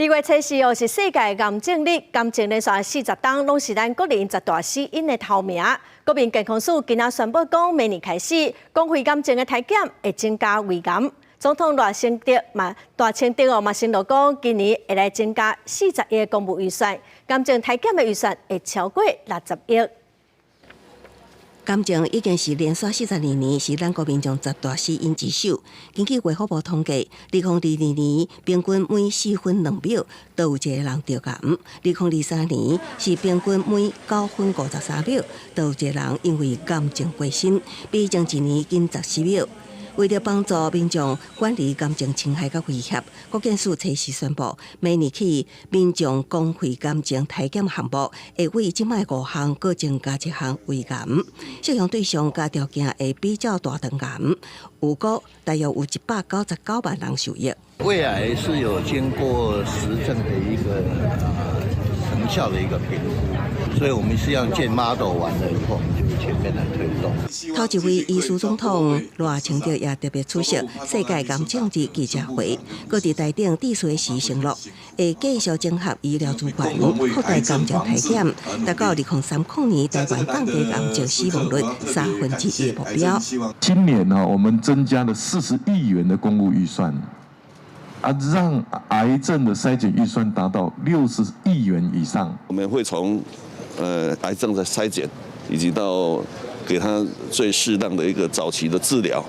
2月初四哦，是世界癌症日，癌症連續40冬攏是咱國人十大死因的頭名。國民健康署今仔宣布講，明年開始，公費癌症的篩檢會增加胃癌。總統賴清德嘛，賴清德哦嘛承諾講，今年會來增加40億的公務預算，癌症篩檢的預算會超過60億。癌症已經是連續42年是咱國民眾十大死因之首。根據衛福部統計，2022年平均每4分2秒都有一個人著癌；2023年是平均每9分53秒都有一個人因為癌症過身，比前一年緊14秒。為著幫助民眾管理癌症侵害佮威脅，國健署初四宣布，明年起民眾公費癌症篩檢項目會為這擺五項，閣增加一項胃癌。適用對象佮條件會比照大腸癌，預估大約有199萬人受益。胃癌是有經過實證的一個成效的一個評估，所以我們是要建 model 完了以後，我們就全面來推動。頭一位醫師總統賴清德也特別出席世界癌症日記者會，閣佇台頂致辭時承諾，會繼續整合醫療資源，擴大癌症篩檢，達到2030年台灣降低癌症死亡率1/3的目標。今年呢，我們增加了40億元的公務預算。啊，讓癌症的篩檢預算達到60億元以上。我們會從癌症的篩檢，以及到給他最適當的一個早期的治療，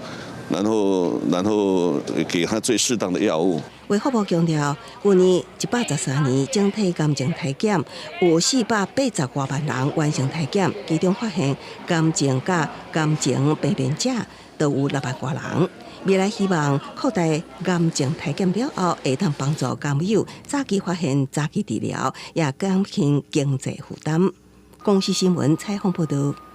然後給他最適當的藥物。衛福部強調，去年113年整體癌症篩檢有480外萬人完成篩檢，其中發現癌症佮癌症病變者都有6萬外人。未來希望擴大癌症篩檢了後，會當幫助癌友早期發現、早期治療，也減輕經濟負擔。公視新聞採訪報導。